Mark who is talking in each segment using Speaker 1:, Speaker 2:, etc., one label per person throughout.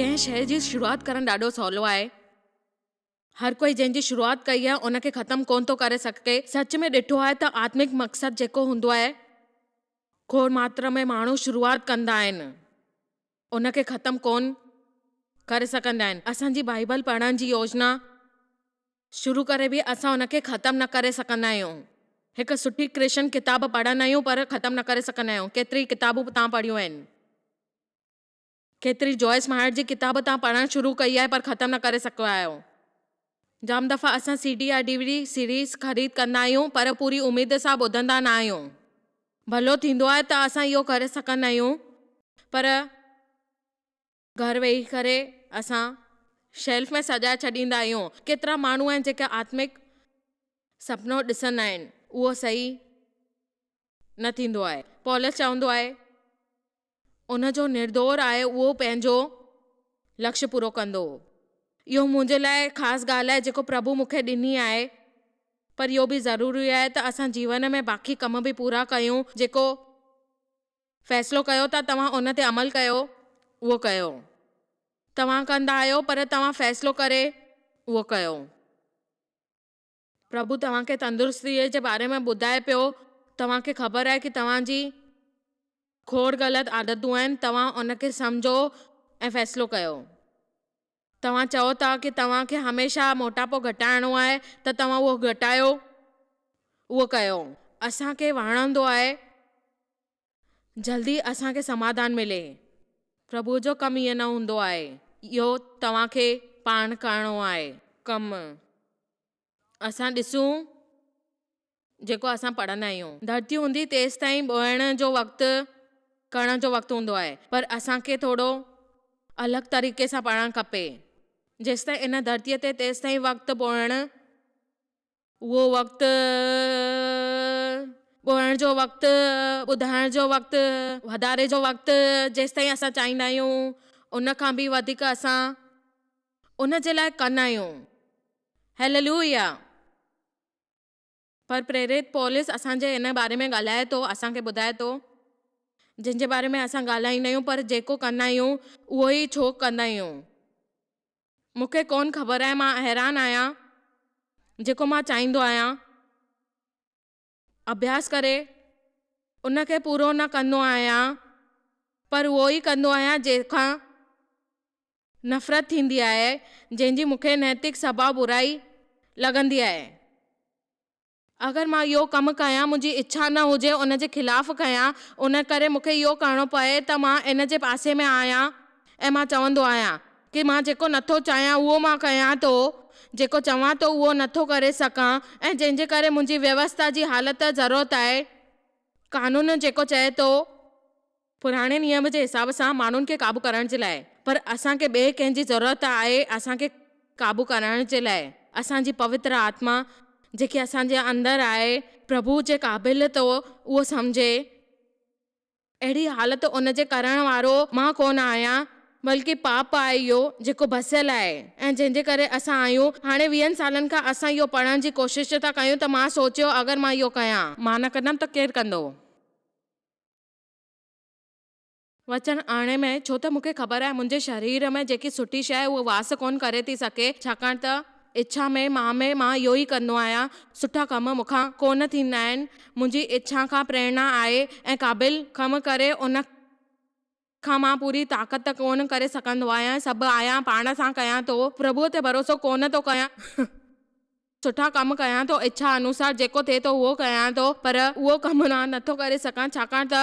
Speaker 1: ڪنهن شيء جي شروعات ڪرڻ ڏاڍو سولو آهي. هر ڪوئي جنهن جي شروعات ڪئي آهي ان کي ختم ڪونه ٿو ڪري سگهي. سچ ۾ ڏٺو آهي ته آتمڪ مقصد جيڪو هوندو آهي کوڙ ماتر ۾ ماڻهو شروعات ڪندا آهن ان کي ختم ڪونه ڪري سگهندا آهن. اسان جي بائيبل پڙهڻ جي يوجنا شروع ڪري به اسان ان کي ختم نه ڪري سگهندا آهيون. هڪ سٺي ڪرشن ڪتاب پڙهندا آهيون پر ختم نه ڪري سگهندا آهيون. ڪيتري ڪتابون توهان پڙهيون آهن. ڪيتري جوائس مائر جي ڪتاب توهان پڙهڻ شروع ڪئي آهي پر ختم نه ڪري سگهيا آهيو. جام دفعا اسان سي ڊي يا ڊي وي ڊي سيريز خريد ڪندا آهيون پر پوري اميد سان ٻڌندا نه آهيون. ڀلو ٿيندو آهي ته اسان اهو ڪري سگهندا آهيون پر. گهر ويهي ڪري اسان شيلف ۾ سجائي ڇڏيندا آهيون. ڪيترا ماڻهو آهن جيڪي آتمڪ سپنو ڏسندا آهن، اهو صحيح نه ٿيندو آهي. پولس چوندو آهي، ان جو نردور آهي اهو پنهنجو لڪش پورو ڪندو. اهو منهنجي لاء خاص ڳالهه آهي جيڪو پرڀو مون کي ڏني آهي، پر اهو به ضروري آهي ته اسان جيون ۾ باقي ڪم به پورا ڪيون جيڪو فيصلو ڪيو ته توهان ان تي عمل ڪيو، اهو ڪيو. توهان ڪندا آهيو پر توهان فيصلو ڪري اهو ڪيو. پرڀو توهان کي تندرستيء جي باري ۾ ٻڌائي پيو، توهان کي خبر آهي ڪي توهان جي کوڙ غلط عادتون آهن، توهان ان کي سمجهو ۽ فيصلو ڪيو. توهان چئو ٿا ڪي توهان کي هميشه موٽاپو گهٽائڻو آهي ته توهان اهو گهٽايو، اهو ڪيو. اسان کي وڻندو آهي جلدي اسان کي سماڌان ملي. پرڀوء جو ڪم ائين نه هوندو آهي. اهو توهان کي پاڻ ڪرڻو آهي. ڪم اسان ڏسون جيڪو اسان پڙهندا آهيون. ڌرتي هوندي تيستائين ٻوئڻ جو وقت ڪرڻ جو وقت هوندو آهي پر اسان کي ٿورو الڳ طريقي سان پڙهڻ کپي. جيستائين ان ڌرتيء تي تيستائين وقت ٻوئڻ اهو وقت ٻوئڻ جو وقت، ٻڌائڻ جو وقت، وڌاري جو وقت جيستائين اسان چاهيندا آهيون ان کان به وڌيڪ اسان ان جي لاء ڪندا آهيون. هيللويا! پر پريرت پولس اسان جي ان باري ۾ ڳالهائي ٿو، اسان کي ٻڌائي ٿو، جنهن جي باري ۾ اسان ڳالهائيندا آهيون پر جيڪو ڪندا آهيون اهو ئي ڇو ڪندا آهيون؟ مون کي ڪونه خبر آهي، مان حيران آهيان، جيڪو مان چاهيندو آهيان، اڀياس ڪري ان کي پورو نه ڪندو آهيان، پر اهو ئي ڪندو آهيان جنهن کان نفرت ٿيندي آهي، جنهن جي مون کي نيتڪ سڀاء برائي لڳندي آهي. اگر مان اهو ڪم ڪيان، منهنجي اڇا نه هجي ان جي خلاف ڪيان، ان ڪري مون کي اهو ڪرڻو پئي ته مان ان جي پاسي ۾ آهيان ۽ مان چوندو آهيان ڪي مان جيڪو نٿو چاهيان اهو مان ڪيان ٿو، جيڪو چوان ٿو اهو نٿو ڪري سگهان ۽ جنهن جي ڪري منهنجي ويوسٿا جي حالت ضرورت آهي. قانون جيڪو چئي ٿو. پراڻي نيم جي حساب سان ماڻهن کي قابو ڪرڻ جي لاء، پر اسان کي ٻئي ڪنهن جي ضرورت آهي اسان کي قابو ڪرڻ جي لاء، اسان جي پوتر آتما جيڪي اسان جي اندر آهي، پرڀو جي قابل ٿو اهو سمجهي، اهڙي حالت ان جي ڪرڻ وارو مان ڪونه آهيان، بلڪه پاپ آهي اهو جيڪو بسيل آهي ۽ جنهن جي ڪري اسان آهيون، هاڻي ويهن سالن کان اسان اهو پڙهڻ جي ڪوشش ٿا ڪيون ته مان سوچيو اگر مان اهو ڪيان. مان نه ڪندم ته ڪير ڪندو؟ وچن آڻي ۾، ڇو ته مون کي خبر آهي منهنجي شرير ۾ جيڪي سٺي شيء آهي اها واس ڪونه ڪري ٿي سگهي، ڇاڪاڻ ته اڇا ۾ مان ۾ مان اهو ئي ڪندو آهيان، سٺا ڪم مون کان ڪونه ٿيندا آهن، منهنجي اڇا کان پريرڻا آهي ۽ قابل ڪم ڪري ان کان مان پوري طاقت ڪونه ڪري سگهندو آهيان، سڀ آهيان پاڻ سان ڪيان ٿو، پرڀوء تي ڀروسو ڪونه ٿو ڪيان. سٺا ڪم ڪيان ٿو، اڇا انوسار جيڪو ٿئي ٿو اهو ڪيان ٿو، پر اهو ڪم مان نٿو ڪري سگهان، ڇاڪاڻ ته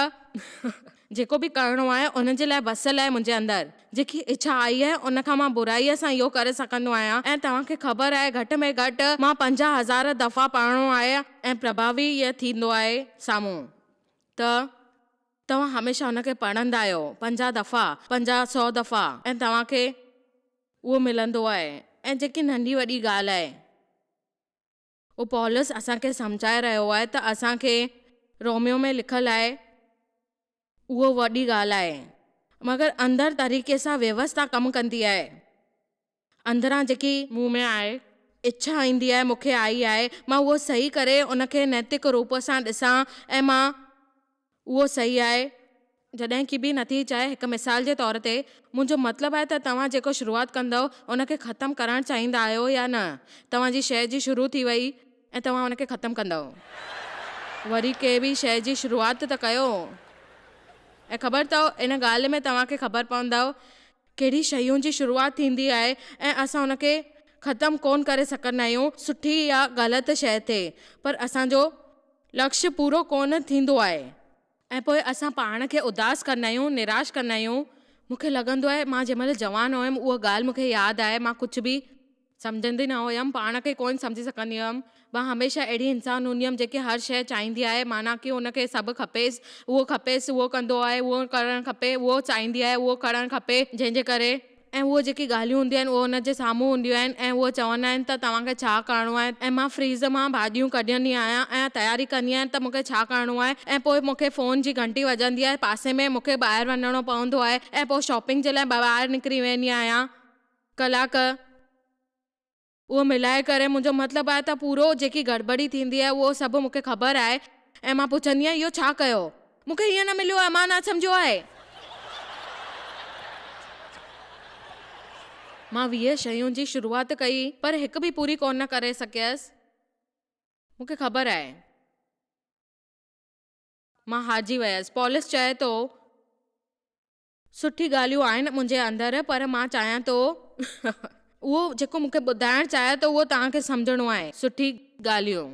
Speaker 1: جيڪو به ڪرڻو آهي ان جي لاء وسل آهي منهنجي اندر جيڪي اڇا آئي آهي ان کان مان برائيء سان اهو ڪري سگهندو آهيان ۽ توهان کي خبر آهي گهٽ ۾ گهٽ مان 50 هزار دفعا پڙهڻو آهي ۽ پرڀاوي ائين ٿيندو آهي سامهون ته توهان هميشه ان کي پڙهندا آهيو 50 دفعا، 50 سئو دفعا ۽ توهان کي اهو ملندو آهي ۽ جيڪي ننڍي وڏي ڳالهه آهي اهو پولس اسان کي سمجهائي رهيو آهي ته اسان کي روميو ۾ لکيل آهي اهو وڏي ڳالهه آهي مگر اندر طريقي سان ويوسٿا ڪم ڪندي آهي اندران جيڪي مون ۾ آهي اڇا ايندي آهي مون کي آئي آهي مان اهو صحيح ڪري ان کي نيتڪ روپ سان ڏسان ۽ مان اهو صحيح آهي. جڏهن ڪي به نٿي چاهي هڪ مثال جي طور تي، منهنجو مطلب آهي ته توهان جيڪو شروعات ڪندؤ ان کي ختم ڪرڻ چاهيندا آهيو يا نه، توهان جي شيء جي شروع ٿي وئي ۽ توهان ان کي ختم ڪندؤ. وري ڪنهن به شيء جي شروعات ته ڪيو ۽ خبر اٿئو ان ڳالهه ۾ توهان کي خبر پوندؤ ڪهڙي شيون جي شروعات ٿيندي آهي ۽ اسان ان کي ختم ڪونه ڪري سگهندا آهيون سٺي يا غلط شيء ٿئي پر اسان جو لڪش پورو ڪونه ٿيندو آهي ۽ پوء اسان پاڻ کي اداس ڪندا آهيون نراش ڪندا آهيون مون کي لڳندو آهي مان جنهن مهل جوان هيم اها ڳالهه مون کي ياد آهي مان ڪجهه به سمجهندي نه هيم، پاڻ کي ڪونه سمجهي سگهندي هيم. مان هميشه اهڙي انسان هوندي هيم جيڪي هر شيء چاهيندي آهي، معنيٰ ڪي هن کي سڀ کپيس، اهو کپيس، اهو ڪندو آهي، اهو ڪرڻ کپي، اهو چاهيندي آهي، اهو ڪرڻ کپي، جنهن جي ڪري ۽ اهو جيڪي ڳالهيون هونديون آهن اهو هن جي سامهون هونديون آهن ۽ اهو چوندا آهن ته توهان کي ڇا ڪرڻو آهي ۽ مان فريز مان ڀاڄيون ڪڍندي آهيان ۽ تياري ڪندي آهيان ته مون کي ڇا ڪرڻو آهي ۽ پوء مون کي فون جي گهنٽي وڄندي آهي پاسي ۾ مون کي ٻاهر وڃڻو پوندو آهي ۽ پوء شاپنگ جي لاء ٻاهر نڪري ويندي آهيان. ڪلاڪ اهو ملائي ڪري منهنجو مطلب آهي ته پورو جيڪي گڙٻڙي ٿيندي آهي اهو سڀ مون کي خبر آهي ۽ مان پڇندي آهيان اهو ڇا ڪيو؟ مون کي هيئن نه مليو آهي مان نه سمجهيو آهي. مان 20 شيون جي شروعات ڪئي پر هڪ به پوري ڪونه ڪري سگهيس. مون کي خبر آهي. مان هارجي ويس. پولس چئي ٿو. سٺي ڳالهيون آهن منهنجي اندر پر مان چاهيان ٿو اهو جيڪو مون کي ٻڌائڻ چاهي ٿو اهو توهان کي سمجهڻو آهي. سٺي ڳالهيون.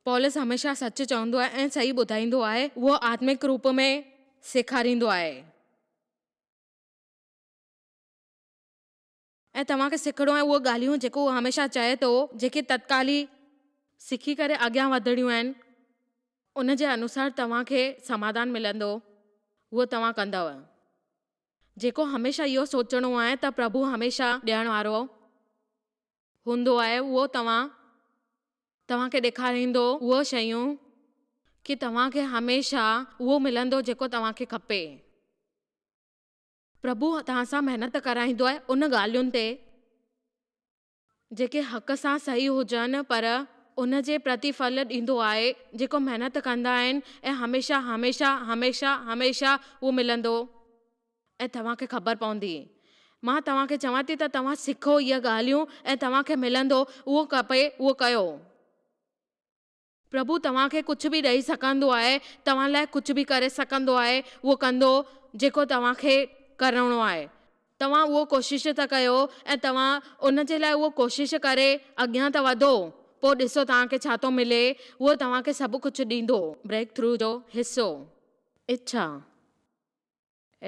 Speaker 1: پولس هميشه سچ چوندو آهي ۽ صحيح ٻڌائيندو آهي. اهو آتمڪ روپ ۾ سيکاريندو آهي. ۽ توهان کي سکڻو آهي اهو ڳالهيون جيڪو اهو هميشه چئي ٿو جيڪي تتڪالي سکي ڪري اڳيان وڌڻيون آهن. ان جي انوسار توهان کي سماڌان ملندو، اهو توهان ڪندؤ. جيڪو هميشه اهو سوچڻو آهي ته پرڀو هميشه ڏيڻ وارو هوندو آهي، اهو توهان توهان کي ڏيکاريندو اهو شيون ڪي توهان کي هميشه اهو ملندو جيڪو توهان کي کپي. پرڀو توهان سان محنت ڪرائيندو آهي ان ڳالهين تي. جيڪي حق سان صحيح هجن پر ان جي پرتي ڦل ڏيندو آهي جيڪو محنت ڪندا آهن ۽ هميشه هميشه هميشه هميشه اهو ملندو ۽ توهان کي خبر پوندي مان توهان کي چوان ٿي ته توهان سکو اهي ڳالهيون ۽ توهان کي ملندو اهو کپي اهو ڪيو. پرڀو توهان کي ڪجهه به ڏئي سگهندو آهي، توهان لاء ڪجهه به ڪري سگهندو آهي، اهو ڪندو جيڪو توهان کي ڪرڻو آهي. توهان اهو ڪوشش ته ڪيو ۽ توهان ان جي لاء اهو ڪوشش ڪري اڳيان ته وڌو، پوء ڏسو توهان کي ڇا ٿو ملي، اهو توهان کي سڀ ڪجهه ڏيندو. بريڪ ٿرو جو حصو. اڇا.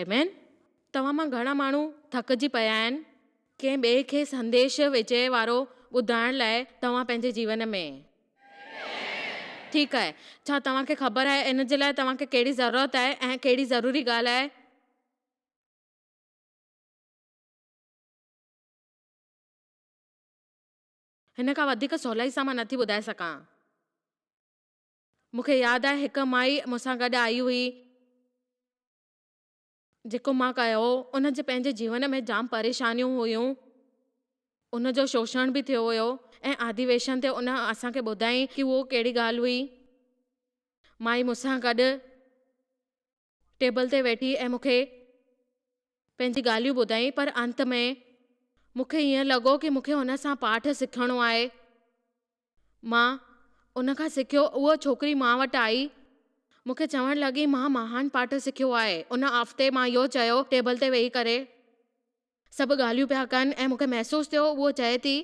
Speaker 1: آمين. توهان مان گهڻا ماڻهو ٿڪجي پيا آهن. ڪنهن ٻئي کي سنديش وجئه وارو ٻڌائڻ لاء توهان پنهنجي جيون ۾. ٺيڪ آهي. ڇا توهان کي خبر آهي ان جي لاء توهان کي ڪهڙي ضرورت آهي ۽ ڪهڙي ضروري ڳالهه آهي؟ هن کان وڌيڪ سولائي سان مان نٿي ٻڌائي سگهان. مون کي ياد آهي هڪ مائي مون سان گڏ آئي هئي. جيڪو مان ڪيو هو، ان جي پنهنجي جيون ۾ جام پريشانيون هيون. ان جو شوشڻ به ٿيو هيو ۽ آڌيويشن تي ان اسان کي ٻڌائين ڪي اهو ڪهڙي ڳالهه هئي. مائي مون سان گڏ ٽيبل تي ويٺي ۽ مون کي پنهنجي ڳالهيون ٻڌائين پر انت ۾ مون کي ائين لڳو ڪي مون کي هن سان پاٺ سکڻو آهي. مان ان کان سکيو. اها ڇوڪري مان وٽ آئي. مون کي چوڻ لڳي، مان مهان پاٺ سکيو آهي. ان هفتي مان اهو چيو، ٽيبل تي ويهي ڪري سڀ ڳالهيون پيا ڪن ۽ مون کي محسوس ٿيو اهو چئي ٿي،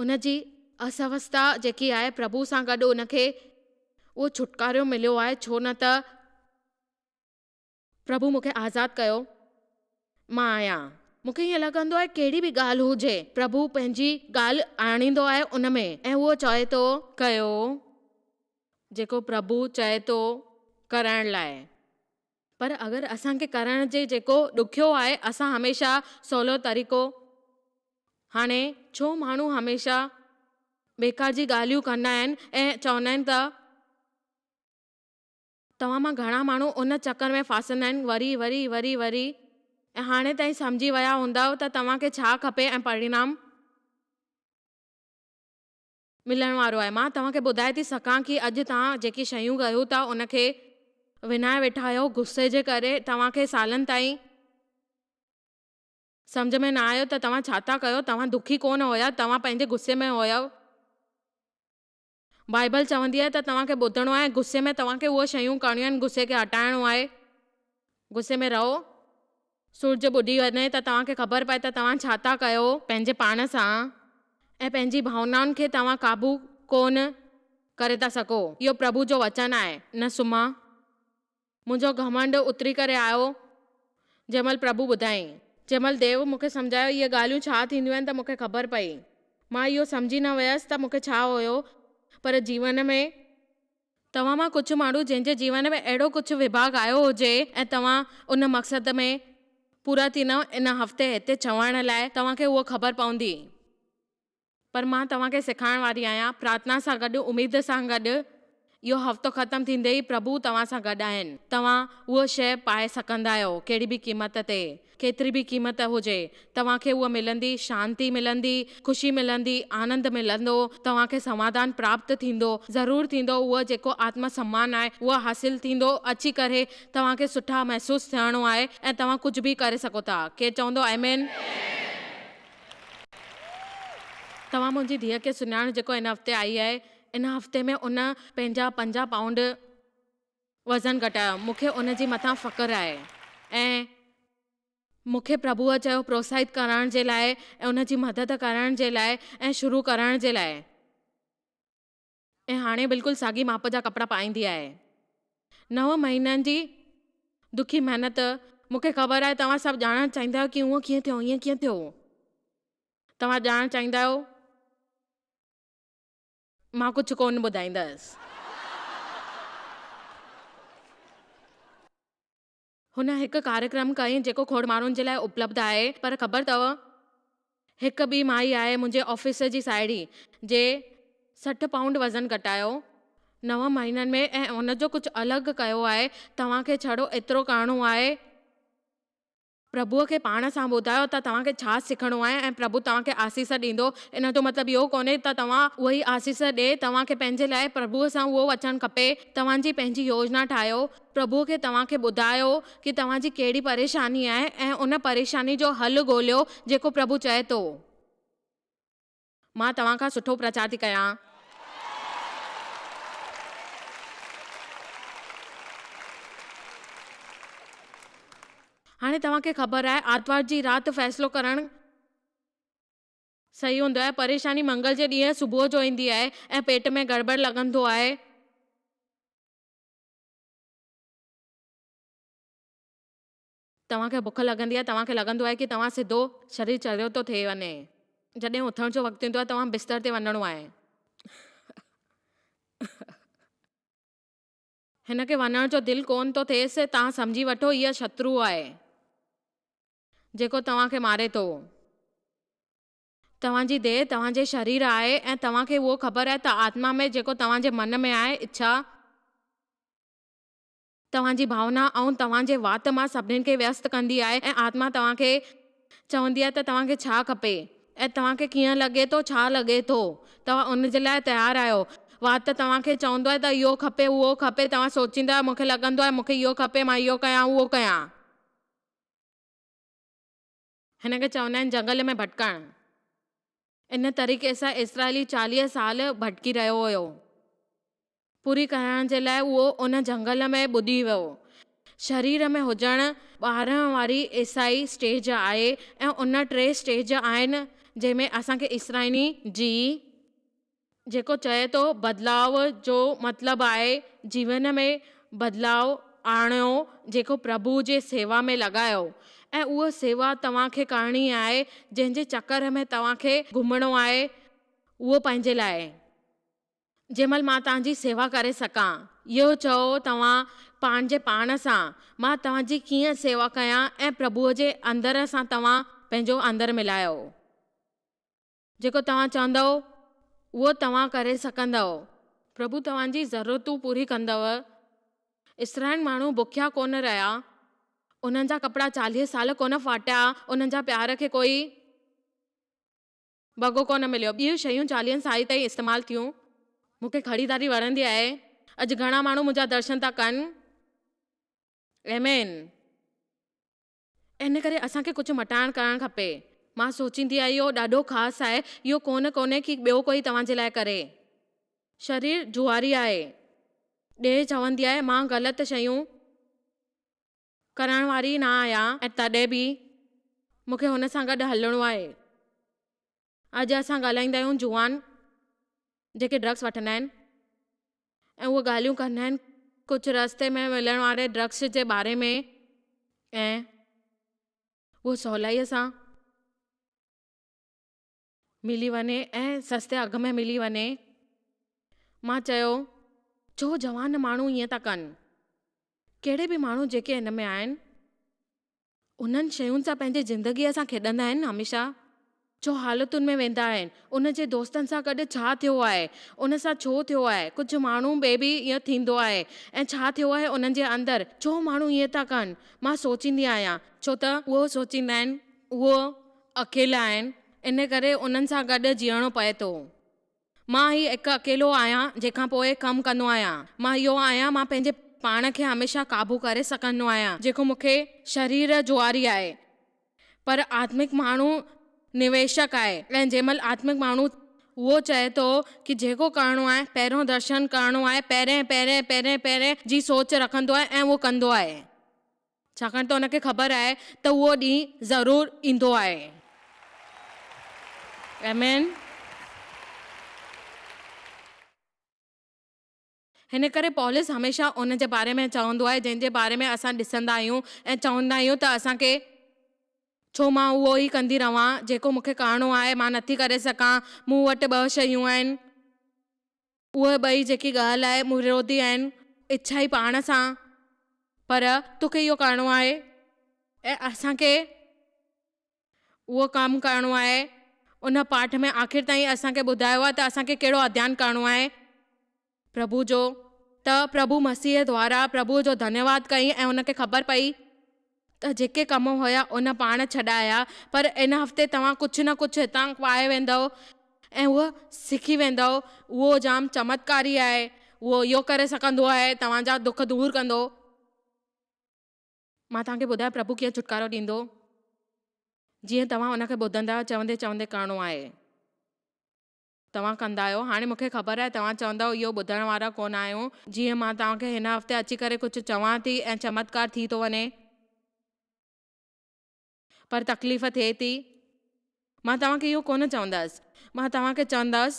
Speaker 1: ان جي اسوسٿا جيڪي آهي پرڀو سان گڏ ان کي اهو ڇوٽڪارو مليو آهي ڇو نه ته پرڀو مون کي آزاد ڪيو، مان آهيان. مون کي ائين لڳندو آهي ڪهڙي به ڳالهه هجي، پرڀو پنهنجي ڳالهه آڻيندو آهي ان ۾ ۽ اهو چوي ٿو. ڪيو جيڪو پرڀو چئي ٿو ڪرڻ لاء. پر اگر اسان کي ڪرڻ جي جيڪو ڏکيو آهي، اسان هميشه سولو طريقو. هاڻي ڇو ماڻهو هميشه بيڪار جي ڳالهيون ڪندا آهن ۽ چوندا آهن ته. توهان مان گهڻا ماڻهو ان چڪر ۾ ڦاسندا آهن وري وري وري وري ۽ هاڻي تائين سمجهي ويا هوندؤ ته توهان کي ڇا کپي ۽ پرڻام ملڻ وارو آهي. مان توهان کي ٻڌائي ٿي سگهان ڪي اڄ توهان جيڪي شيون ڪيو ٿا ان کي. وڃائي ويٺا آهيو غصي جي ڪري توهان کي سالن تائين سمجهه ۾ نه آيو ته توهان ڇا ٿا ڪيو، توهان دکي ڪونه هيا، توهان پنهنجي غصي ۾ هيؤ. بائيبل چوندي آهي ته توهان کي ٻڌڻو آهي، غصي ۾ توهان کي اهي شيون ڪرڻيون آهن، غصي کي هٽائڻو آهي. غصي ۾ رهو، سورج ٻڏي وڃي ته توهان کي خبر پئي ته توهان ڇا ٿا ڪيو. پنهنجي پاڻ سان ۽ پنهنجي ڀاونائن کي توهان قابو ڪونه ڪري ٿا سگهو. اهو پرڀو جو وچن آهي. نه سمهان. منهنجو گهمنڊ اتري ڪري آيو، جنهن مهل پرڀو ٻڌايائين. جنهن مهل ديو مون کي سمجهايو اهي ڳالهيون ڇا ٿينديون آهن ته مون کي خبر پئي. مان اهو سمجهي نه ويس ته مون کي ڇا هيو، پر جيون ۾. توهان مان ڪجهه ماڻهو جنهن جي جيون ۾ اهڙو ڪجهه وڀاڳ آيو هجي ۽ توهان ان مقصد ۾ پورا ٿيندؤ ان هفتي هتي چوڻ لاء توهان کي اهو خبر پوندي. پر مان توهان کي سيکارڻ واري آهيان، پرارٿنا سان گڏ، اميد سان گڏ، اهو هفتو ختم ٿيندي ئي پرڀو توهان سان گڏ آهن. توهان اهو شيء پائي سگهندا آهيو، ڪهڙي به قيمت تي، ڪيتري به قيمت هجي، توهان کي اها ملندي، شانتي ملندي، خوشي ملندي، آنند ملندو، توهان کي سماڌان پراپت ٿيندو، ضرور ٿيندو، اهو جيڪو آتم سمان آهي، اهو حاصل ٿيندو، اچي ڪري توهان کي سٺا محسوس ٿيڻو آهي ۽ توهان ڪجهه به ڪري سگهو ٿا. ڪير چوندو آمين؟ توهان منهنجي ڌيء کي سڃاڻ جيڪو هن هفتي آئي آهي. ان هفتي ۾ ان پنهنجا 50 پائونڊ وزن گهٽايو. مون کي ان جي مٿان فخر آهي ۽. مون کي پرڀوء چيو پروتساهت ڪرڻ جي لاء ۽ ان جي مدد ڪرڻ جي لاء ۽ شروع ڪرڻ جي لاء. ۽ هاڻي بلڪل ساڳي ماپ جا ڪپڙا پائيندي آهي. نو مهينن جي دکي محنت، مون کي خبر آهي توهان سڀ ڄاڻڻ چاهيندا آهيو ڪي اهو ڪيئن ٿيو، ائين ڪيئن ٿيو. توهان ڄاڻڻ چاهيندا آهيو؟ مان ڪجهه ڪونه ٻڌائيندس. هن هڪ ڪاريڪرم ڪئي جيڪو کوڙ ماڻهن جي لاء اپلبڌ آهي پر خبر اٿو هڪ ٻي مائي آهي منهنجي آفيس جي ساهيڙي جي 60 پائونڊ وزن گهٽايو نو مهينن ۾ ۽ ان جو ڪجهه الڳ ڪيو آهي توهان کي ڇڙو ايترو ڪرڻو آهي پرڀوء کي پاڻ سان ٻڌايو ته توهان کي ڇا سکڻو آهي ۽ پرڀو توهان کي آسيس ڏيندو. ان جو مطلب اهو ڪونهي ته توهان اهو ئي آسيس ڏئي، توهان کي پنهنجي لاء پرڀوء سان اهو اچڻ کپي. توهان جي پنهنجي يوجنا ٺاهيو. پرڀوء کي توهان کي ٻڌايو ڪي توهان جي ڪهڙي پريشاني آهي ۽ ان پريشاني جو حل ڳوليو جيڪو پرڀو چئي ٿو. مان توهان کان سٺو پرچار ٿي ڪيان. هاڻي توهان کي خبر آهي آرتوار جي رات فيصلو ڪرڻ صحيح هوندو آهي. پريشاني منگل جي ڏينهن صبح جو ايندي آهي ۽ پيٽ ۾ گڙٻڙ لڳندو آهي. توهان کي بک لڳندي آهي، توهان کي لڳندو آهي ڪي توهان سڌو شرير چريو ٿو ٿئي وڃي. جڏهن اٿڻ جو وقت ايندو آهي توهان بستر تي وڃڻو آهي. هن کي وڃڻ جو دل ڪونه ٿو ٿئيس، توهان سمجهي وٺو هيء شترو آهي جيڪو توهان کي ماري ٿو. توهان جي ديهه توهان جي شرير آهي ۽ توهان کي اهو خبر آهي ته آتما ۾ جيڪو توهان جي من ۾ آهي اڇا، توهان جي ڀاونا ۽ توهان جي وات مان سڀنين کي ويست ڪندي آهي ۽ آتما توهان کي چوندي آهي ته توهان کي ڇا کپي ۽ توهان کي ڪيئن لڳي ٿو ڇا لڳي ٿو توهان ان جي لاء تيار آهيو وات توهان کي چوندو آهي ته اهو کپي اهو کپي توهان سوچيندا آهيو مون کي لڳندو آهي مون کي اهو کپي مان اهو ڪيان اهو ڪيان. هن کي چوندا آهن جنگل ۾ ڀٽڪڻ. ان طريقي سان اسرائيلي 40 سال ڀٽڪي رهيو هيو. پوري ڪرڻ جي لاء اهو ان جهنگل ۾ ٻڏي ويو. شرير ۾ هجڻ 12 واري عيسائي اسٽيج آهي ۽ ان ٽي اسٽيج آهن جنهن ۾ اسان کي اسرائيلي جي. جيڪو چئي ٿو بدلاء جو مطلب آهي جيون ۾ بدلاء آڻيو جيڪو پرڀو جي سيوا ۾ لڳايو ۽ اها سيوا توهان کي ڪرڻي آهي جنهن جي چڪر ۾ توهان کي گهمڻو آهي اهو پنهنجي لاء. جنهن مهل مان توهان جي سيوا ڪري سگهان. اهو چئو توهان پنهنجي پاڻ سان، مان توهان جي ڪيئن سيوا ڪيان ۽ پرڀوء جي اندر سان توهان پنهنجو اندر ملايو. جيڪو توهان چوندؤ، اهو توهان ڪري سگهندؤ. پرڀو توهان جي ضرورتون پوري ڪندو. اسرائيل ماڻهو بکيا ڪونه رهيا. انهن جا ڪپڙا 40 سال ڪونه ڦاٽيا. انهن جا پيار کي ڪوئي. وڳو ڪونه مليو. ٻيون شيون چاليهن سالن تائين استعمال ٿيون. مون کي خريداري وڻندي آهي. اڄ گهڻا ماڻهو منهنجا درشن ٿا ڪن. آمين. ان ڪري اسان کي ڪجهه مٽائڻ ڪرڻ کپي. مان سوچيندي آهيان اهو ڏاڍو خاص آهي، اهو ڪونه ڪونهي ڪي ٻيو ڪوئي توهان جي لاء ڪري. شرير جوئاري آهي. ڏيهه چوندي آهي مان غلط شيون ڪرڻ واري نه آهيان ۽ تڏهن به مون کي هن سان گڏ هلڻو آهي. اڄ اسان ڳالهائيندا آهيون جوان جيڪي ڊرگس وٺندا آهن ۽ اهي ڳالهيون ڪندا آهن ڪجهه رستي ۾ ملڻ واري ڊرگس جي باري ۾ ۽ اهو سولائيء سان ملي وڃي ۽ سستي اگهه ۾ ملي وڃي. مان چيو، ڇو جوان ماڻهو ائين ٿا ڪن؟ ڪهڙي به ماڻهو جيڪي ان ۾ آهن، انهن شين سان پنهنجي زندگيء سان کيڏندا آهن هميشه ڇو حالتن ۾ ويندا آهن، ان جي دوستن سان گڏ ڇا ٿيو آهي، ان سان ڇو ٿيو آهي، ڪجهه ماڻهو ۾ به ائين ٿيندو آهي ۽ ڇا ٿيو آهي انهن جي اندر، ڇو ماڻهو ائين ٿا ڪن، مان سوچيندي آهيان. ڇو ته اهو سوچيندا آهن اهو اڪيلا آهن، ان ڪري انهن سان گڏ جيئڻو پئي ٿو. مان هي هڪ اڪيلو آهيان جنهن کان پوء ڪم ڪندو آهيان. مان اهو آهيان مان پنهنجي پاڻ کي هميشه قابو ڪري سگهندو آهيان جيڪو مون کي شرير جواري آهي. پر آتمڪ ماڻهو نويشڪ آهي ۽ جنهن مهل آتمڪ ماڻهو اهو چئي ٿو ڪي جيڪو ڪرڻو آهي پهريون درشن ڪرڻو آهي پهرين پهرين پهرين پهرين جي سوچ رکندو آهي ۽ اهو ڪندو آهي. ڇاڪاڻ ته ان کي خبر آهي ته اهو ڏينهن ضرور ايندو آهي. آمين. هن ڪري پولس هميشه ان جي باري ۾ چوندو آهي جنهن جي باري ۾ اسان ڏسندا آهيون ۽ چوندا آهيون ته اسان کي ڇو مان اهو ئي ڪندي رهان جيڪو مون کي ڪرڻو آهي مان نٿي ڪري سگهان مون وٽ ٻه شيون آهن اهي ٻئي جيڪي ڳالهه آهي وروڌي آهن، اڇا ئي پاڻ سان، پر توکي اهو ڪرڻو آهي ۽ اسان کي اهو ڪم ڪرڻو آهي. ان پاٺ ۾ آخر تائين اسان کي ٻڌايو آهي ته اسان کي ڪهڙو اڌيان ڪرڻو آهي پرڀو جو، ته پرڀو مسيح دوارا پرڀوء جو ڌنيواد ڪئي ۽ هن کي خبر پئي ته جيڪي ڪم هيا ان پاڻ ڇڏايا پر ان هفتي توهان ڪجهه نه ڪجهه هتان پائي ويندؤ ۽ اهو سکي ويندؤ اهو جام چمتڪاري آهي اهو اهو ڪري سگهندو آهي توهان جا دک دور ڪندو. مان توهان کي ٻڌايو پرڀو ڪيئن ڇوٽڪارو ڏيندو جيئن توهان ان کي ٻڌندا چوندي چوندي ڪرڻو آهي. توهان ڪندا آهيو. هاڻي مون کي خبر آهي توهان چوندؤ اهو ٻڌڻ وارا ڪونه آهيون. جيئن مان توهان کي هن هفتي اچي ڪري ڪجهه چوان ٿي ۽ چمتڪار ٿي ٿو وڃي. پر تڪليف ٿئي ٿي. مان توهان کي اهو ڪونه چوندس. مان توهان کي چوندس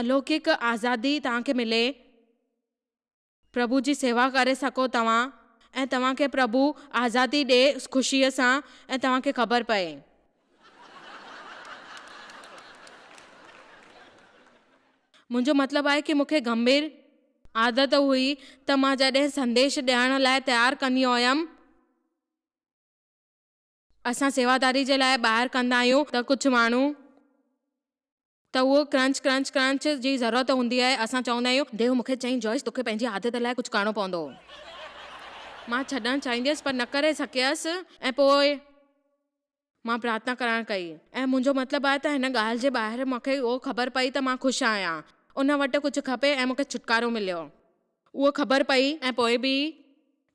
Speaker 1: الوڪڪ آزادي توهان کي ملي. پرڀو جي سيوا ڪري سگهو توهان ۽ توهان کي پرڀو آزادي ڏي خوشيء سان ۽ توهان کي خبر پئي. منهنجو مطلب آهي ڪي مون کي گنڀير عادت هئي ته مان جڏهن سنديش ڏيڻ لاء تيار ڪندي هيم، اسان سيواداري جي لاء ٻاهر ڪندا آهيون ته ڪجهه ماڻهو ته اهو ڪرنچ ڪرنچ ڪرنچ جي ضرورت هوندي آهي اسان چوندا آهيون ديو مون کي چئين جوائس توکي پنهنجي عادت لاء ڪجهه ڪرڻو پوندو. مان ڇڏڻ چاهيندي هيس پر نه ڪري سگهيس ۽ پوء مان پرارٿنا ڪرڻ ڪئي ۽ منهنجو مطلب آهي ته هن ڳالهه جي ٻاهر مون کي اهو خبر پئي ته مان خوش آهيان ان وٽ ڪجهه کپي ۽ مون کي ڇوٽڪارو مليو. اهو خبر پئي ۽ پوء به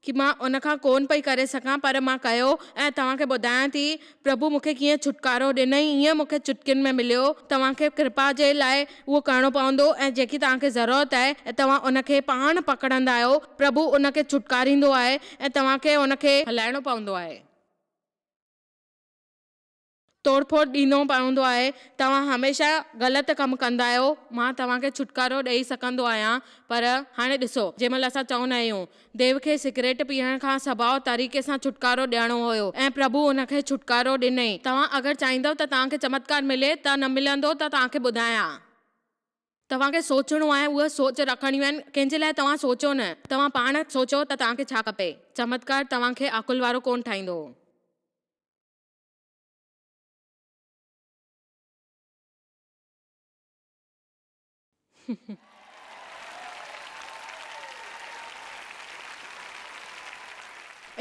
Speaker 1: ڪي مان ان کان ڪونه پئي ڪري سگهان پر مان ڪيو ۽ توهان کي ٻڌايان ٿي پرڀو مون کي ڪيئن ڇوٽڪارو ڏنائين ائين مون کي چٽڪين ۾ مليو توهان کي ڪرپا جي لاء اهو ڪرڻو پوندو ۽ جيڪي توهان کي ضرورت آهي ۽ توهان ان کي پاڻ پڪڙندا آهيو پرڀو ان کي ڇوٽڪاريندو آهي ۽ توهان کي ان کي هلائڻو پوندو آهي. توڙ ڦوڙ ڏيندو پوندو آهي، توهان هميشه غلط ڪم ڪندا آهيو، مان توهان کي ڇوٽڪارو ڏئي سگهندو آهيان، پر هاڻي ڏسو، جنهن مهل اسان چوندا آهيون، ديو کي سگريٽ پيئڻ کان سڀاء طريقي سان ڇوٽڪارو ڏيڻو هيو ۽ پرڀو ان کي ڇوٽڪارو ڏنئي، توهان اگر چاهيندؤ ته توهان کي چمتڪار ملي ته نه ملندو ته توهان کي ٻڌايان. توهان کي سوچڻو آهي، اهي سوچ رکڻيون آهن، ڪنهن جي لاء توهان سوچو نه، توهان پاڻ سوچو ته توهان کي ڇا کپي، چمتڪار توهان کي عقل وارو ڪونه ٺاهيندو.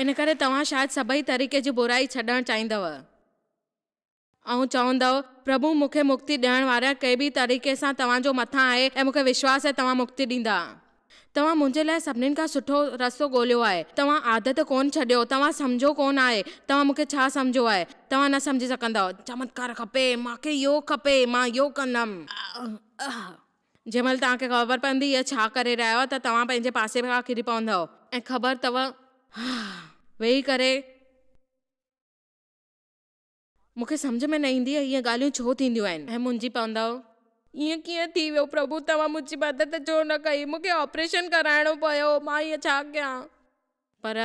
Speaker 1: ان ڪري توهان شايد سڀئي طريقي جي برائي ڇڏڻ چاهيندؤ ۽ چوندؤ، پرڀو مون کي مڪتي ڏيڻ واري ڪنهن به طريقي سان توهان جو مٿان آهي ۽ مون کي وشواس آهي توهان مڪتي ڏيندا. توهان منهنجي لاء سڀنين کان سٺو رستو ڳوليو آهي. توهان عادت ڪونه ڇڏيو. توهان سمجهيو ڪونه آهي. توهان مون کي ڇا سمجهيو آهي؟ توهان نه سمجهي سگهندؤ. چمتڪار کپي. مان کي اهو کپي. مان اهو ڪندم. جنهن مهل توهان کي خبر پوندي اهي ڇا ڪري رهيا آهيو ته توهان پنهنجي پاسي کان ڪري پوندؤ. ۽ خبر اٿو ويهي ڪري. مون کي سمجهه ۾ نه ايندي آهي اهي ڳالهيون ڇو ٿينديون آهن. ۽ منجهي پوندؤ. ائين ڪيئن ٿي ويو پرڀو توهان منهنجي مدد ڇو نه ڪئي مون کي آپريشن ڪرائڻو پيو مان ائين ڇا ڪيان. پر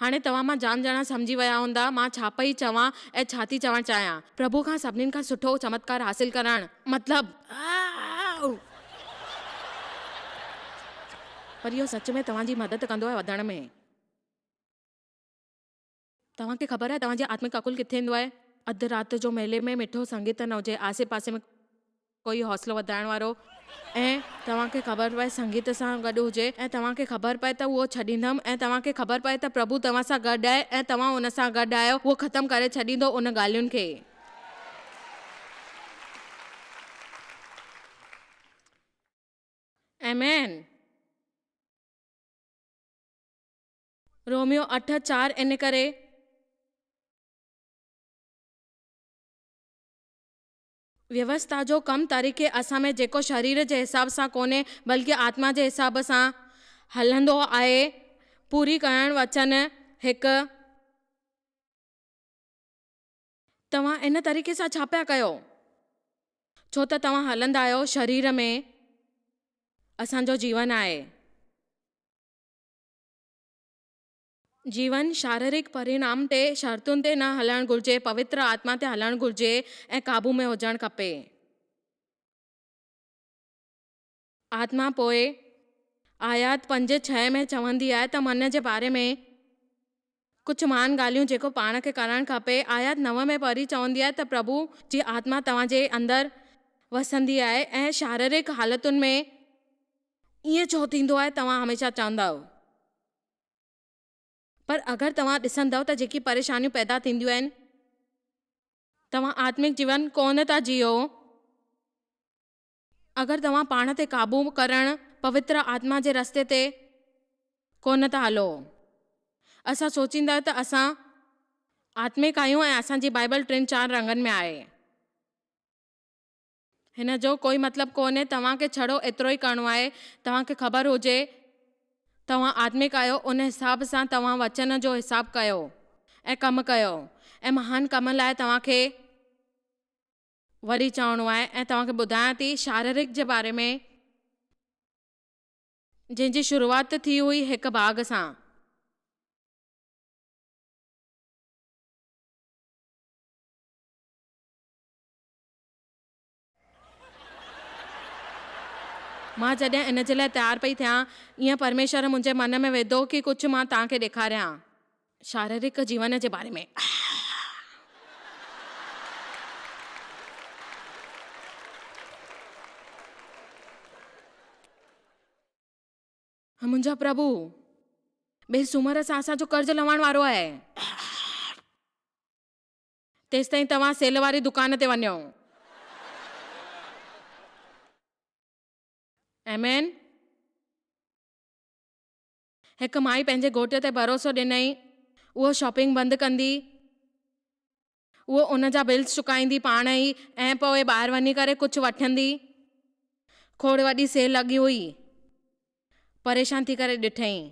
Speaker 1: هاڻي توهان مان جام ڄڻا سمجهي ويا هوندا مان ڇا پئي چوان ۽ ڇا ٿي چوڻ چاهيان. پرڀو کان سڀنين کان سٺو چمتڪار حاصل ڪرڻ مطلب. پر اهو سچ ۾ توهان جي مدد ڪندو آهي وڌڻ ۾. توهان کي خبر آهي توهان جي آتمڪ عقل ڪٿي هوندو آهي؟ اڌ رات جو ميلي ۾ مٺو سنگيت نه هجي، آسي پاسي ۾ ڪوئي حوصلو وڌائڻ وارو ۽ توهان کي خبر پئي سنگيت سان گڏ هجي ۽ توهان کي خبر پئي ته اهو ڇڏيندم ۽ توهان کي خبر پئي ته پرڀو توهان سان گڏ آهي ۽ توهان ان سان گڏ آهيو اهو ختم ڪري ڇڏيندو ان ڳالهين کي. آمين. روميو اٺ، چار ان ڪري. ويوسٿا جو ڪم طريقي اسان ۾ جيڪو شرير جي حساب سان ڪونهي بلڪه آتما جي حساب سان هلندو آهي پوري ڪرڻ وچن هڪ. توهان ان طريقي سان ڇا پيا ڪيو؟ ڇو ته توهان هلندا آهيو شرير ۾ اسان جو جيون آهي. جيون شاريرڪ پرينام تي شرطن تي نه هلڻ گهرجي، پوتر آتما تي هلڻ گهرجي ۽ قابو ۾ هجڻ کپي. آتما پوء آيات پنج ڇهه ۾ چوندي آهي ته من جي باري ۾ ڪجهه مهان ڳالهيون جيڪو پاڻ کي ڪرڻ کپي. آيات نو ۾ وري چوندي آهي ته پرڀو جي آتما توهان جي اندر وسندي آهي ۽ شاريرڪ حالتن ۾ ائين ڇو ٿيندو آهي توهان هميشه چوندؤ. پر اگر توهان ڏسندؤ ته جيڪي پريشانيون پيدا ٿينديون آهن، توهان آتمڪ جيون ڪونه ٿا جيئو. اگر توهان پاڻ تي قابو ڪرڻ پوتر آتما جي رستي تي ڪونه ٿا هلو. اسان سوچيندا آهيون ته اسان آتمڪ آهيون ۽ اسان جي بائيبل ٽن چار رنگن ۾ آهي. هن جو ڪوئي مطلب ڪونهي، توهان کي ڇڙو ايترو ئي ڪرڻو آهي، توهان کي خبر هجي توهان آتمڪ آهيو، ان حساب سان توهان وچن جو حساب ڪيو ۽ ڪم ڪيو ۽ مهان ڪم لاء توهان کي وري چوڻو آهي ۽ توهان کي ٻڌايان ٿي شاريرڪ جي باري ۾ جنهن جي شروعات ٿي هئي هڪ باغ سان. مان جڏهن ان جي لاء تيار پئي ٿيان، ايئن پرميشور منهنجي من ۾ وڌو ڪي ڪجهه مان توهان کي ڏيکاريان. شاريرڪ جيون جي باري ۾. منهنجا پرڀو، ٻئي سومر سان اسان جو قرض لهڻ وارو آهي. تيستائين توهان سيل واري دڪان تي وڃو. آمين. هڪ مائي پنهنجي گهوٽ تي ڀروسو ڏنائين، اهو شاپنگ بند ڪندي، اهو ان جا بلز چڪائيندي پاڻ ئي ۽ پوء ٻاهر وڃي ڪري ڪجهه وٺندي. کوڙ وڏي سيل لڳي هئي. پريشان ٿي ڪري ڏٺائين.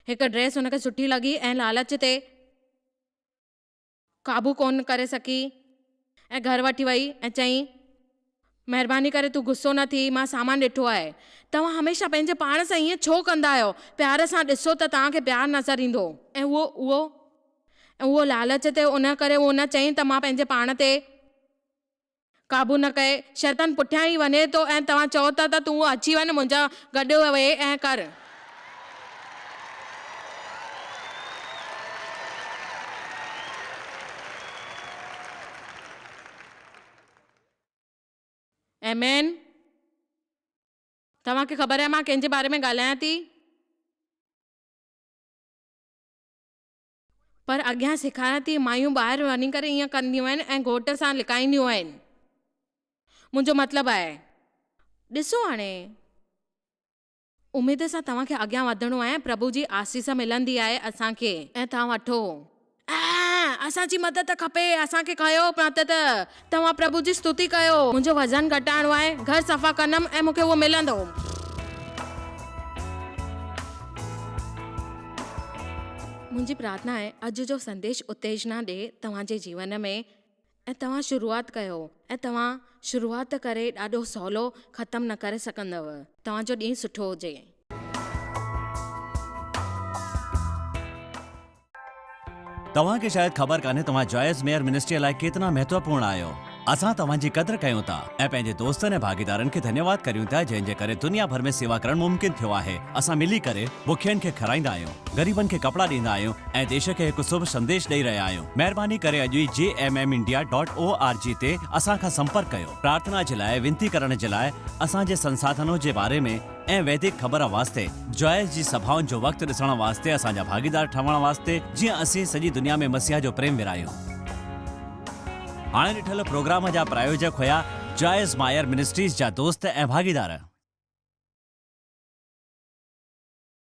Speaker 1: هڪ ڊريس هن کي سٺي لڳي ۽ لالچ تي قابو ڪونه ڪري سگهي ۽ گهر وٺي وئي ۽ چيائين، مهرباني ڪري تون غصو نه ٿي، مان سامان ڏٺو آهي. توهان هميشه پنهنجي پاڻ سان ائين ڇو ڪندا آهيو؟ پيار سان ڏسو ته توهان کي پيار نظر ايندو. ۽ اهو اهو ۽ اهو لالچ تي ان ڪري هن چيائين ته مان پنهنجي پاڻ تي قابو نه ڪئي، شيطان پٺيان ئي وڃي ٿو ۽ توهان چئو ٿا ته تون اچي وڃ منهنجا گڏ ويهه ۽ ڪر. آمين. توهان کي خبر آهي مان ڪنهن جي باري ۾ ڳالهايان ٿي؟ پر اڳيان سيکاريان ٿي، مايون ٻاهر وڃي ڪري ائين ڪنديون آهن ۽ گهوٽ سان لڪائينديون آهن. منهنجو مطلب آهي. ڏسو هاڻي. اميد سان توهان کي اڳيان وڌڻو آهي ۽ پرڀو جي آسيس ملندي آهي اسان کي. ۽ توهان وٺو. ۽ اسان جي مدد کپي، اسان کي ڪيو مدد. توهان پرڀو جي ستوتي ڪيو. منهنجو وزن گهٽائڻو آهي، گهر صفا ڪندم ۽ مون کي اهو ملندو. منهنجي پرارٿنا آهي اڄ جو سنديش اتيجنا ڏي توهان جي جيون ۾. ۽ توهان شروعات ڪيو ۽ توهان شروعات ڪري ڏاڍو سولو ختم نه ڪري سگهندؤ. توهان جو ڏينهن سٺو هجي.
Speaker 2: توهان کي شايد خبر ڪانهي توهان جوائس ميئر منسٽريء لاء ڪيتنا مهتوپورڻ آهيو. اسان توهان جي قدر ڪيون ٿا ۽ پنهنجي دوستن ۽ ڀاڳيدارن کي ڌنيواد ڪريون ٿا جنهن جي ڪري دنيا ڀر ۾ سيوا ڪرڻ ممڪن ٿيو آهي. اسان ملي ڪري بکين کي کارائيندا آهيون، غريبن کي ڪپڙا ڏيندا آهيون ۽ ديش کي هڪ شڀ سنديش ڏئي رهيا آهيون. مهرباني ڪري اڄ ئي J M M India dot O R G تي اسان کان سمپرڪ ڪيو. پرارٿنا جي لاء وينتي ڪرڻ جي لاء اسان جي سنساڌنو جي باري ۾ ۽ ويدڪ خبر واسطي جوائس جي سڀائن جو وقت ڏسڻ واسطي اسان جا ڀاڳيدار ٺهڻ واسطي جيئن اسين سڄي دنيا ۾ مسيح جو پريم ورهايون. هاڻي ڏٺل پروگرام جا پرايوجڪ هيا جوائس مائر منسٽريز جا دوست ۽ ڀاڳيدار.